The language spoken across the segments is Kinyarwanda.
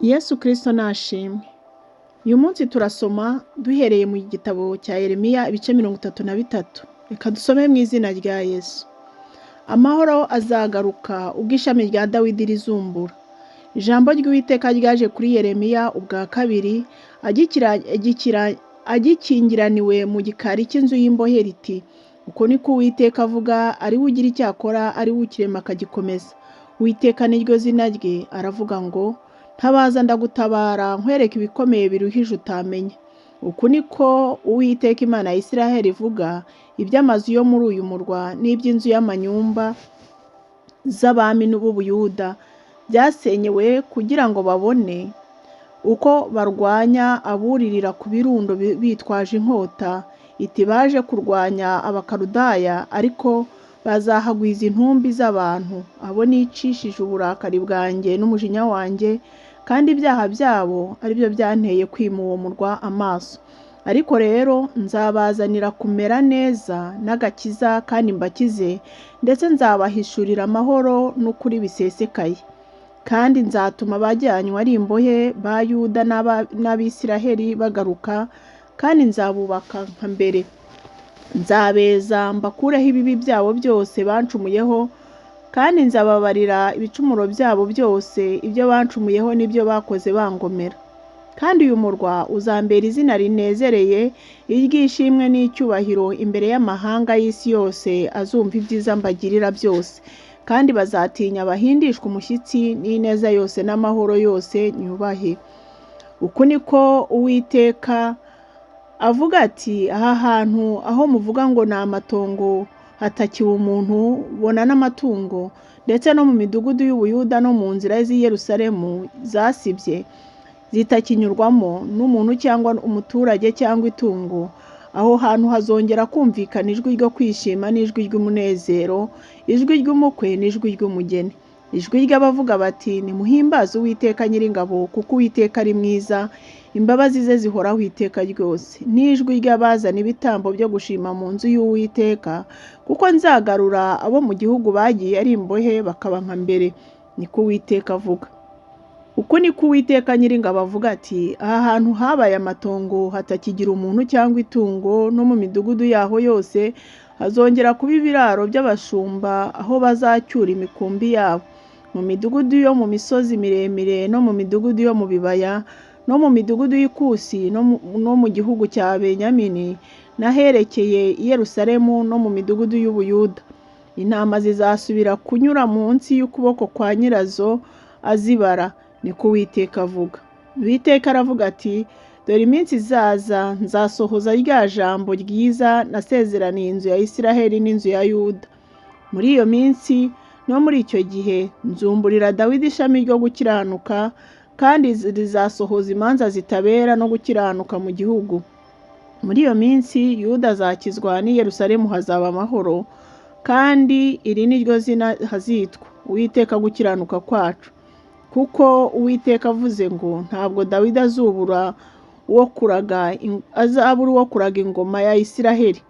Yesu Kristo nashimwe. Uyu munsi turasoma duhereye mu gitabo cya Yeremiya ibice 33. Reka dusome mu izina rya Yesu. Amahoro azagaruka ubwo ishami rya Dawidi rizumbura. Ijambo ry'Uwiteka ryaje kuri Yeremiya ubwa kabiri agikingiraniwe mu gikari cy'inzu y'imbohe riti: Uko niko Uwiteka avuga, ari we ugira icyo akora, ari we ukirema akagikomeza. Uwiteka niryo zina rye, aravuga ngo: Ntabaza ndagutabara, nkwereke ibikomeye biruhije utamenya. Uku niko Uwiteka Imana ya Isiraheli ivuga iby'amazu yo muri uyu murwa n'iby'inzu y'amanyumba z'abami b'Ubuyuda byasenyewe kugira ngo babone uko barwanya aburirira ku birundo bitwaje inkota, iti baje kurwanya Abakaludaya, ariko bazahagwiza intumbi z'abantu, abo nicishije uburakari bwanjye n'umujinya wanjye, kandi ibyaha byabo ari byo byanteye kwima uwo murwa amaso. Ariko rero nzabazanira kumera neza n'agakiza kandi mbakize, ndetse nzabahishurira amahoro n'ukuri bisesekaye. Kandi nzatuma abajyanywe ari imbohe ba Yuda n'Abisiraheli bagaruka, kandi nzabubaka nka mbere. Nzabeza mbakureho ibibi byabo byose bancumuyeho, kandi nzababarira ibicumuro byabo byose, ibyo bancumuyeho n'ibyo bakoze bangomera. Kandi uyu murwa uzambera izina rinezereye, iry'ishimwe n'icyubahiro imbere y'amahanga y'isi yose azumva ibyiza mbagirira byose. Kandi bazatinya bahindishwe umushyitsi n'ineza yose n'amahoro yose nyubahe. Uku niko Uwiteka avuga ati: aha hantu aho muvuga ngo ni amatongo hatakiwe umuntu bona n'amatungo, ndetse no mu midugudu y'Ubuyuda no mu nzira z'i Yerusalemu zasibye zitakinyurwamo n'umuntu cyangwa umuturage cyangwa itungo, aho hantu hazongera kumvikana ijwi ryo kwishima n'ijwi ry'umunezero, ijwi ry'umukwe n'ijwi ry'umugeni, ijwi ry'abavuga bati: nimuhimbaze Uwiteka Nyiringabo, kuko Uwiteka ari mwiza, imbabazi ze zihoraho iteka ryose, n'ijwi ry'abazana ibitambo byo gushima mu nzu y'Uwiteka, kuko nzagarura abo mu gihugu bagiye ari imbohe bakaba nka mbere, niko Uwiteka avuga. Uku niko Uwiteka Nyiringabo avuga ati: aha hantu habaye amatongo hatakigira umuntu cyangwa itungo, no mu midugudu yaho yose hazongera kuba ibiraro by'abashumba aho bazacyura imikumbi yabo, mu midugudu yo mu misozi miremire no mu midugudu yo mu bibaya no mu midugudu y'ikusi no mu gihugu cya Benyamini n'aherekeye i Yerusalemu no mu midugudu y'Ubuyuda. Intama zizasubira kunyura munsi y'ukuboko kwa nyirazo azibara, niko Uwiteka avuga. Uwiteka aravuga ati: dore iminsi izaza nzasohoza rya jambo ryiza nasezeraniye inzu ya Isiraheli n'inzu ya Yuda. Muri iyo minsi no muri icyo gihe nzumburira Dawidi ishami ryo gukiranuka, kandi rizasohoza imanza zitabera no gukiranuka mu gihugu. Muri iyo minsi Yuda azakizwa n'i Yerusalemu hazaba amahoro, kandi iri ni ryo zina hazitwa: Uwiteka gukiranuka kwacu. Kuko Uwiteka avuze ngo ntabwo Dawidi azabura uwo kuraga ingoma ya Isiraheli,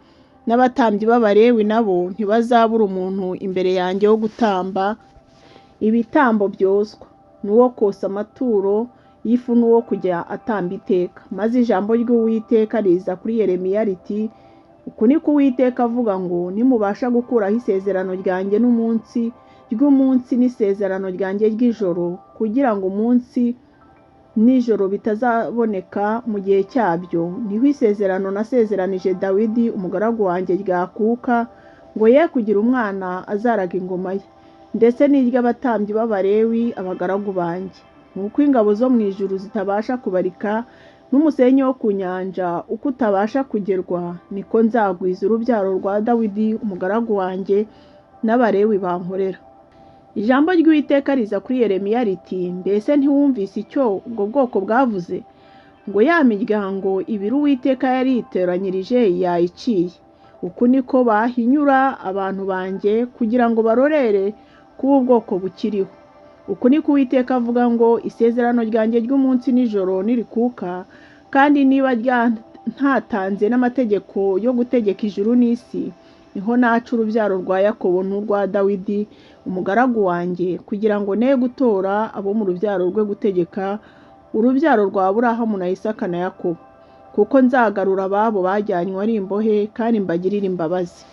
n'abatambyi b'Abalewi nabo ntibazabura umuntu imbere yanjye wo gutamba ibitambo byoswa, n'uwo kosa amaturo y'ifu n'uwo kujya atamba iteka. Maze ijambo ry'Uwiteka riza kuri Yeremiya riti: uku niko Uwiteka avuga ngo nimubasha gukuraho isezerano ryanjye n'umunsi ry'umunsi n'isezerano ryanjye ry'ijoro, kugira ngo umunsi n'ijoro bitazaboneka mu gihe cyabyo, niho isezerano nasezeranije Dawidi umugaragu wanjye ryakuka, ngo ye kugira umwana azaraga ingoma ye, ndetse n'iry'abatambyi b'Abalewi abagaragu banjye. Nk'uko ingabo zo mu ijuru zitabasha kubarika, n'umusenyi wo ku nyanja uko utabasha kugerwa, niko nzagwiza urubyaro rwa Dawidi umugaragu wanjye n'Abalewi bankorera. Ijambo ry'Uwiteka riza kuri Yeremiya riti: mbese ntiwumvise icyo ubwo bwoko bwavuze, ngo ya miryango ibiri Uwiteka yari yiteranyirije yayiciye? Uku niko bahinyura abantu banjye kugira ngo barorere kuba ubwoko bukiriho. Uku niko Uwiteka avuga ngo isezerano ryanjye ry'umunsi n'ijoro nirikuka, kandi niba ntatanze n'amategeko yo gutegeka ijuru n'isi, niho naca urubyaro rwa Yakobo n'urwa Dawidi umugaragu wanjye, kugira ngo ne gutora abo mu rubyaro rwe gutegeka urubyaro rwa Aburahamu na Isaka na Yakobo, kuko nzagarura ababo bajyanywe ari imbohe kandi mbagirire imbabazi.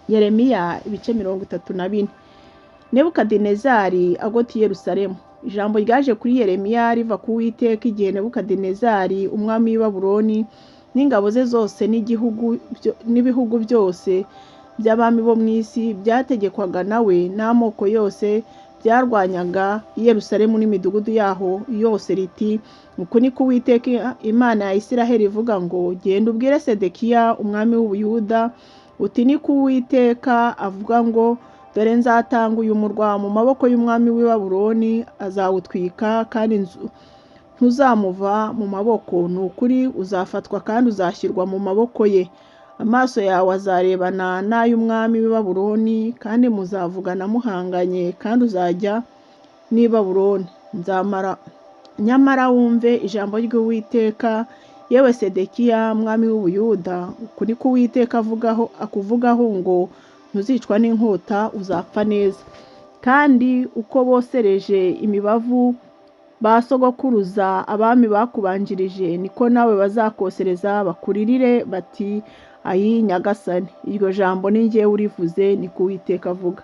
Yeremiya ibice 34. Nebukadinezari agota i Yerusalemu. Ijambo ryaje kuri Yeremiya riva ku Uwiteka igihe Nebukadinezari umwami w'i Babuloni n'ingabo ze zose n'ibihugu byose by'abami bo mu isi byategekwaga nawe n'amoko yose byarwanyaga i Yerusalemu n'imidugudu yaho yose riti: Uku niko Uwiteka Imana ya Isiraheli ivuga ngo genda ubwire Sedekiya umwami w'Ubuyuda uti niko Uwiteka avuga ngo dore nzatanga uyu murwa mu maboko y'umwami w'i Babuloni, azawutwika kandi ntuzamuva mu maboko, ni ukuri uzafatwa kandi uzashyirwa mu maboko ye. Amaso yawe azarebana n'ay'umwami w'i Babuloni, kandi muzavugana muhanganye, kandi uzajya n'i Babuloni. Nyamara wumve ijambo ry'Uwiteka, yewe Sedekiya mwami w'Ubuyuda, uku niko Uwiteka akuvugaho ngo ntuzicwa n'inkota, uzapfa neza. Kandi uko bosereje imibavu ba sogokuruza abami bakubanjirije, niko nawe bazakosereza bakuririre bati ayi Nyagasani. Iryo jambo ni njyewe urivuze, niko Uwiteka avuga.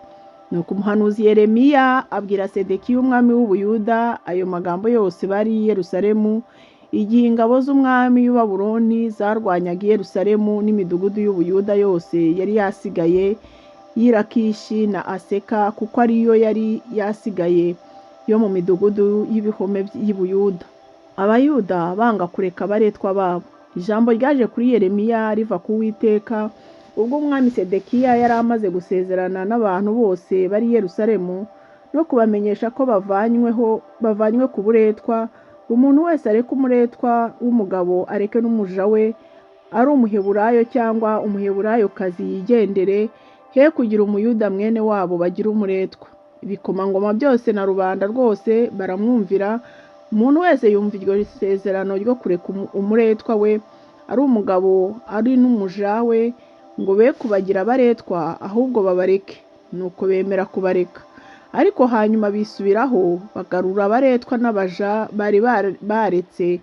Nuko umuhanuzi Yeremiya abwira Sedekiya umwami w'Ubuyuda ayo magambo yose bari i Yerusalemu, igihe ingabo z'umwami w'i Babuloni zarwanyaga i Yerusalemu n'imidugudu y'Ubuyuda yose yari yasigaye y'i Lakishi na Aseka, kuko ariyo yari yasigaye yo mu midugudu y'ibihome y'Ubuyuda. Abayuda banga kureka abaretwa babo. Ijambo ryaje kuri Yeremiya riva ku Uwiteka ubwo umwami Sedekiya yari amaze gusezerana n'abantu bose bari i Yerusalemu no kubamenyesha ko bavanywe ku buretwa, umuntu wese areke umuretwa w'umugabo, areke n'umuja we, ari Umuheburayo cyangwa Umuheburayokazi yigendere, he kugira Umuyuda mwene wabo bagira umuretwa. Ibikomangoma byose na rubanda rwose baramwumvira, umuntu wese yumva iryo sezerano ryo kureka umuretwa we, ari umugabo ari n'umuja we, ngo be kubagira abaretwa, ahubwo babareke. Nuko bemera kubareka. Ariko hanyuma bisubiraho, bagarura abaretwa n'abaja bari baretse,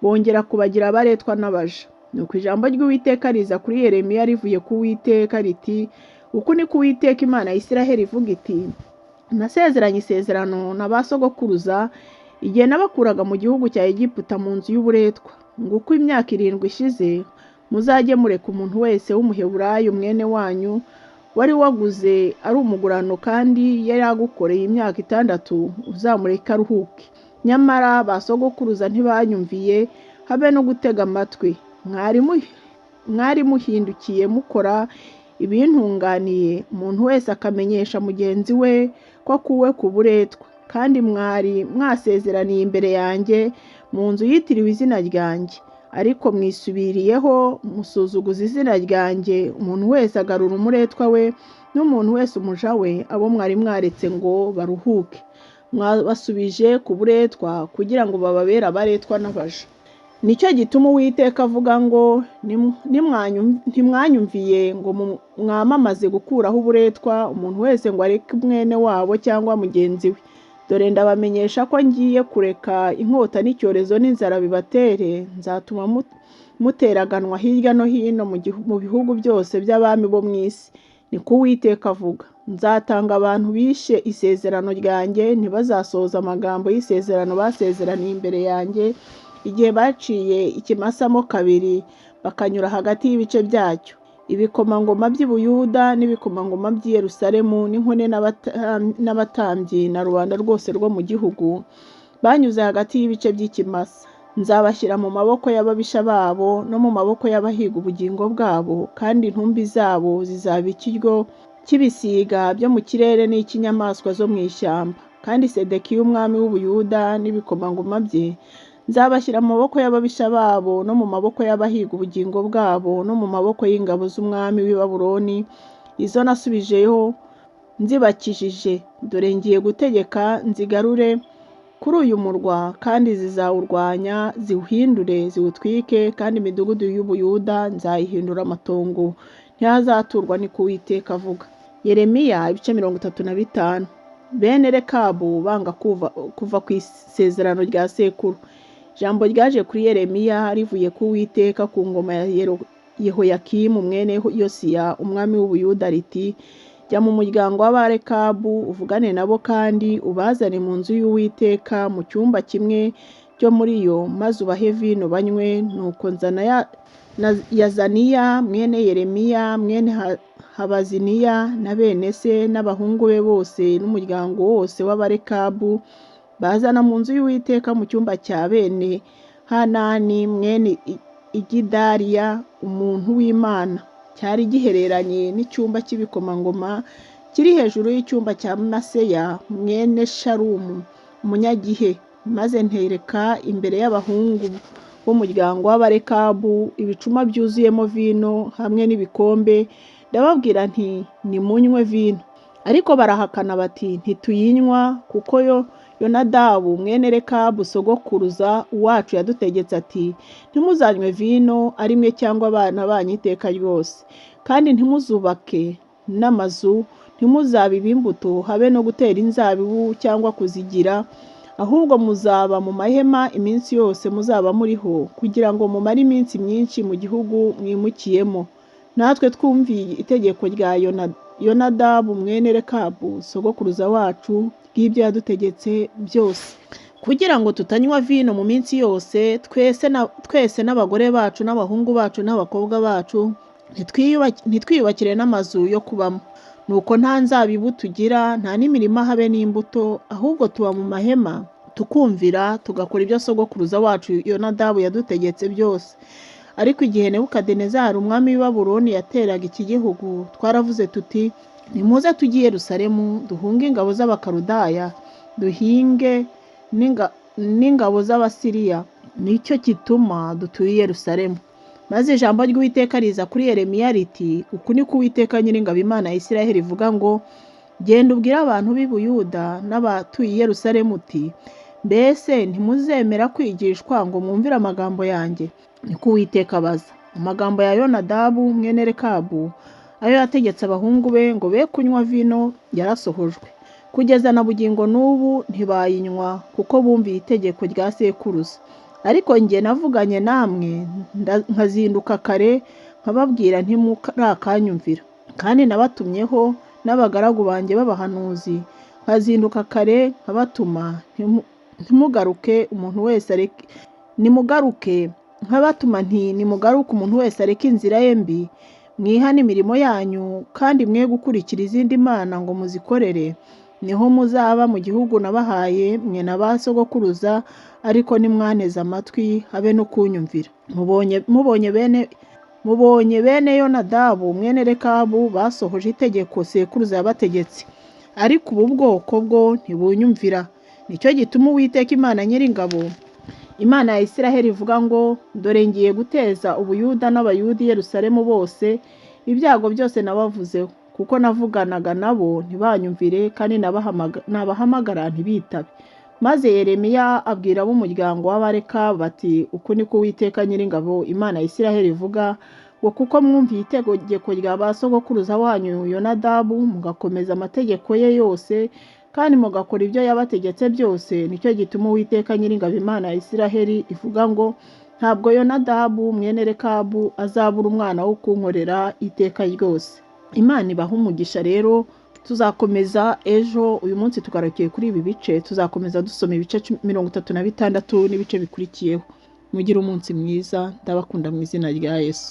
bongera kubagira abaretwa n'abaja. Nuko ijambo ry'Uwiteka riza kuri Yeremiya rivuye ku Uwiteka riti: Uku niko Uwiteka Imana ya Isiraheli ivuga iti nasezeranye isezerano na ba sogokuruza igihe nabakuraga mu gihugu cya Egiputa mu nzu y'uburetwa, ngo uko imyaka 7 ishize muzajye mureka umuntu wese w'Umuheburayo mwene wanyu wari waguze ari umugurano kandi yari agukoreye imyaka 6, uzamureke aruhuke. Nyamara ba sogokuruza ntibanyumviye habe no gutega amatwi. Mwari muhindukiye mukora ibintunganiye, umuntu wese akamenyesha mugenzi we ko akuwe ku buretwa. Kandi mwari mwasezeraniye imbere yanjye mu nzu yitiriwe izina ryanjye, ariko mwisubiriyeho musuzuguza izina ryanjye, umuntu wese agarura umuretwa we n'umuntu wese umuja we, abo mwari mwaretse ngo baruhuke. Mwabasubije ku buretwa kugira ngo bababere abaretwa n'abaja. Nicyo gituma Uwiteka avuga ngo ntimwanyumviye ngo mwamamaze gukuraho uburetwa, umuntu wese ngo areke mwene wabo cyangwa mugenzi we. Dore ndabamenyesha ko ngiye kureka inkota n'icyorezo n'inzara bibatere, nzatuma muteraganwa hirya no hino mu bihugu byose by'abami bo mu isi. Niko Uwiteka avuga. Nzatanga abantu bishe isezerano ryanjye, ntibazasohoza amagambo y'isezerano basezeraniye imbere yanjye, igihe baciye ikimasa mo kabiri bakanyura hagati y'ibice byacyo. Ibikomangoma by'i Buyuda n'ibikomangoma by'i Yerusalemu n'inkone n'abatambyi na rubanda rwose rwo mu gihugu banyuze hagati y'ibice by'ikimasa. Nzabashyira mu maboko y'ababisha babo no mu maboko y'abahiga ubugingo bwabo, kandi intumbi zabo zizaba ikiryo cy'ibisiga byo mu kirere n'icy'inyamaswa zo mu ishyamba. Kandi Sedekiya umwami w'Ubuyuda n'ibikomangoma bye nzabashyira mu maboko y'ababisha babo no mu maboko y'abahiga ubugingo bwabo no mu maboko y'ingabo z'umwami w'i Babuloni, izo nasubijeyo nzibakijije. Dore ngiye gutegeka nzigarure kuri uyu murwa, kandi zizawurwanya ziwuhindure ziwutwike, kandi imidugudu y'Ubuyuda nzayihindura amatongo, ntihazaturwa, niko Uwiteka avuga. Yeremiya ibice 35. Bene Rekabu banga kuva ku isezerano rya sekuru. Ijambo ryaje kuri Yeremiya rivuye ku Uwiteka ku ngoma ya Yehoyakimu mwene Yosiya umwami w'Ubuyuda riti: Jya mu muryango w'Abarekabu uvugane nabo kandi ubazane mu nzu y'Uwiteka mu cyumba kimwe cyo muri yo, maze ubahe vino banywe. Nuko nzana Yazaniya mwene Yeremiya mwene Habaziniya na bene se n'abahungu be bose n'umuryango wose w'Abarekabu, bazana mu nzu y'Uwiteka mu cyumba cya bene Hanani mwene Igidaliya umuntu w'Imana, cyari gihereranye n'icyumba cy'ibikomangoma kiri hejuru y'icyumba cya Maseya mwene Shalumu umunyagihe. Maze ntereka imbere y'abahungu b'umuryango w'Abarekabu ibicuma byuzuyemo vino hamwe n'ibikombe, ndababwira nti: Nimunywe vino. Ariko barahakana bati: Ntituyinywa, kuko yo Yonadabu mwene Rekabu sogokuruza wacu yadutegetse ati: Ntimuzanywe vino ari mwe cyangwa abana banyu iteka ryose, kandi ntimuzubake n'amazu, ntimuzabibe imbuto habe no gutera inzabibu cyangwa kuzigira, ahubwo muzaba mu mahema iminsi yose muzaba muriho, kugira ngo mumare iminsi myinshi mu gihugu mwimukiyemo. Natwe twumviye itegeko rya Yonadabu mwene Rekabu sogokuruza wacu ry'ibyo yadutegetse byose, kugira ngo tutanywa vino mu minsi yose, twese n'abagore bacu n'abahungu bacu n'abakobwa bacu, ntitwiyubakire n'amazu yo kubamo. Nuko nta nzabibu tugira, nta n'imirima habe n'imbuto, ahubwo tuba mu mahema, tukumvira tugakora ibyo sogokuruza wacu Yonadabu yadutegetse byose. Ariko igihe Nebukadinezari umwami w'i Babuloni yateraga iki gihugu, twaravuze tuti: Nimuze tujye i Yerusalemu duhunge ingabo z'Abakaludaya, duhinge n'ingabo z'Abasiriya. Nicyo gituma dutuye i Yerusalemu. Maze ijambo ry'Uwiteka riza kuri Yeremiya riti: Uku ni ko Uwiteka Nyiringabo Imana ya Isiraheli ivuga ngo: Genda ubwire abantu b'i Buyuda n'abatuye i Yerusalemu uti: Mbese ntimuzemera kwigishwa ngo mwumvire amagambo yanjye? Niko Uwiteka abaza. Amagambo ya Yonadabu mwene Rekabu ayo yategetse abahungu be ngo be kunywa vino yarasohojwe. Kugeza na bugingo n'ubu ntibayinywa, kuko bumviye itegeko rya sekuruza. Ariko njye navuganye namwe nkazinduka kare nkababwira, ntimurakanyumvira. Kandi nabatumyeho n'abagaragu banjye b'abahanuzi, nkazinduka kare nkabatuma, ntimugaruke umuntu wese areke, nimugaruke, nkabatuma nti: Nimugaruke umuntu wese areke inzira ye mbi, mwihane imirimo yanyu, kandi mwe gukurikira izindi mana ngo muzikorere, niho muzaba mu gihugu nabahaye mwe na ba sogokuruza. Ariko ntimwanteze amatwi habe no kunyumvira. Mubonye bene Yonadabu mwene Rekabu basohoje itegeko sekuruza yabategetse, ariko ubu bwoko bwo ntibunyumvira. Nicyo gituma Uwiteka Imana Nyiringabo Imana ya Isiraheli ivuga ngo: Dore ngiye guteza Ubuyuda n'Abayuda i Yerusalemu bose ibyago byose nabavuzeho, kuko navuganaga nabo ntibanyumvire, kandi nabahamagara ntibitabe. Maze Yeremiya abwira ab'umuryango w'Abareka bati: Uku niko Uwiteka Nyiringabo Imana ya Isiraheli ivuga ngo: Kuko mwumviye itegeko rya ba sogokuruza wanyu Yonadabu, mugakomeza amategeko ye yose kandi mugakora ibyo yabategetse byose, nicyo gituma Uwiteka Nyiringabo Imana ya Isiraheli ivuga ngo: Ntabwo Yonadabu mwene Rekabu azabura umwana wo kunkorera iteka ryose. Imana ibaha umugisha. Rero tuzakomeza ejo. Uyu munsi tugarukiye kuri ibi bice, tuzakomeza dusoma ibice 36 n'ibice bikurikiyeho. Mugire umunsi mwiza, ndabakunda mu izina rya Yesu.